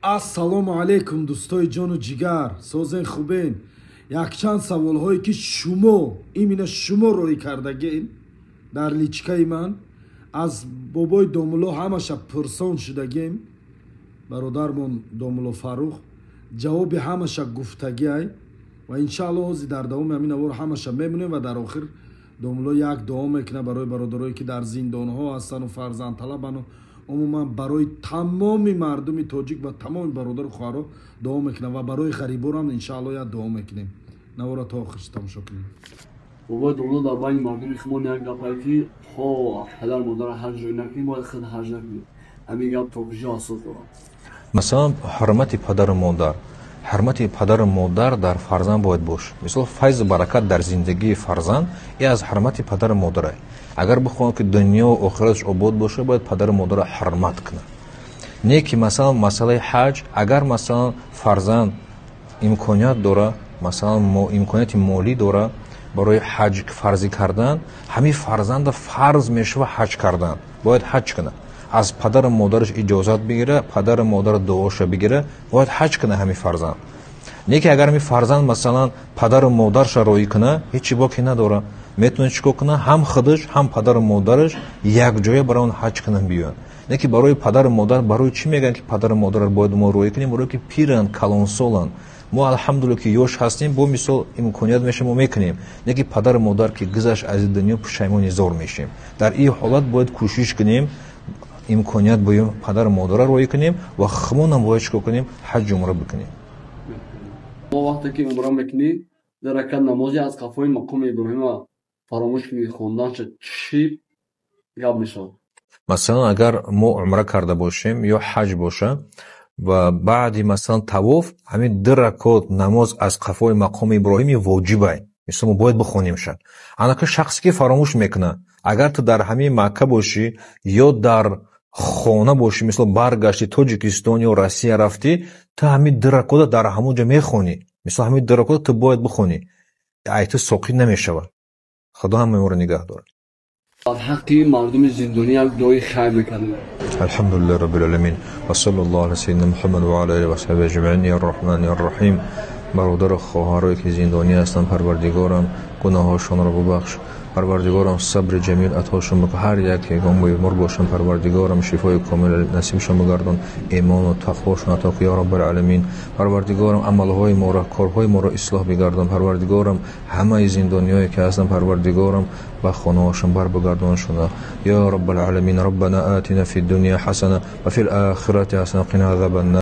Ассалому алайкум, дӯстои ҷону ҷигар, созен, хубен? Якчанд саволҳое, ки шумо, именно шумо роҳӣ кардагин дар личкаи ман, аз бобои домулло ҳамаша пурсон шудагем. Бародармон домулло Фаррух ҷавоби ҳамаша гуфтагиай ва иншаалло ҳозир дар давоми ҳамин навор ҳамаша мемонем ва дар охир домулло як дуо мекунад барои бародарое, ки дар зиндонҳо ҳастану фарзандталабану умуман барои тамоми мардуми тоҷик ва тамоми бародару хоҳаро дуо мекунам ва барои ғариборам иншаалло як дуо мекунем. Навора то охирш тамошо кунем. Бобои домулло, дар байни мардуми хумон як гапае, ки хо падар модара ҳаҷ рӯй накунӣ, бояд худ ҳаҷ накунӣ, ҳамин гап то куҷо асос дорад? Масалан, ҳурмати падару модар, ҳурмати падару модар дар фарзанд бояд бошад. Мисол, файзу баракат дар зиндагии фарзанд и аз ҳурмати падару модарай. Агар бихоҳад, ки дунё охираташ обод бошад, бояд падару модарро ҳурмат кунад. Не ки масалан масъалаи ҳаҷ, агар масалан фарзанд имконият дора, масалан имконияти молӣ дора барои ҳаҷ фарзӣ кардан, ҳамин фарзанда фарз мешава ҳаҷ кардан, бояд ҳаҷ кунад, аз падару модараш иҷозат бигира, падару модар дуоша бигира, бояд ҳаҷ кунад ҳамин фарзанд. Не ки агар ҳамин фарзанд масалан падару модарша роӣ кунад, ҳечи боке надорад, метавонад чӣ кор кунад: ҳам худаш, ҳам падару модараш якҷоя барои он ҳаҷ кунанд, биёянд. Не ки барои падару модар, барои чӣ мегӯянд, ки падару модарро бояд мо роӣ кунем? Барое ки пиранд, калонсоланд. Мо, алҳамдулилла, ки ёш ҳастем, бо мисол имконият меша, мо мекунем. Не ки падару модар ки гузашт аз дунё, пушаймони зор мешем. Дар ин ҳолат бояд кӯшиш кунем, имконият боем, падару модарро роӣ кунем ва худмонам бояд чӣ кор кунем? Ҳаҷ, умра бикунем. Мо вақте ки умра мекунӣ, дар ракат намози аз қафои мақоми Иброҳима фаромӯш кунӣ хонданша, чӣ гап мешавад? Масалан, агар мо умра карда бошем ё ҳаҷ боша ва баъди масалан тавоф ҳамин ду ракот намоз аз қафои мақоми Иброҳими воҷибай, мисол, мо бояд бихонимша. Анака шахсе ки фаромӯш мекунад, агар ту дар ҳамин Макка бошӣ ё дар хона бошӣ, мисол, баргашти Тоҷикистон ё Россия рафтӣ, ту ҳамин ду ракота дар ҳамон ҷо мехонӣ. Мисол, ҳамин ду ракота ту бояд бихонӣ, ай ту соқит намешавад. Худо ҳамаи моро нигаҳ дорад. Дар ҳаққи мардуми зиндонӣ як дуои хайр мекардем. الحمد لله رب العالمين وصلى الله على سيدنا محمد وعلى آله وصحبه أجمعين. يا الرحمن يا الرحيم، бародару хоҳарое ки зиндонӣ ҳастанд, Парвардигорам, гуноҳҳошонро бубахш. Парвардигорам, сабри ҷамил атошон бикун. Ҳар як ягон бемор бошанд, Парвардигорам, шифои комил насибшон бигардон, имону тақвошон ато кун, ё Раббалъаламин. Парвардигорам, амалҳои моро, корҳои моро ислоҳ бигардон. Парвардигорам, ҳамаи зиндониҳое ки ҳастанд, Парвардигорам, ба хонаҳошон барбигардоншона, ё Раббалъаламин. Раббана атина фи дунё ҳасана ва фи лохирати ҳасана қина азабаннар.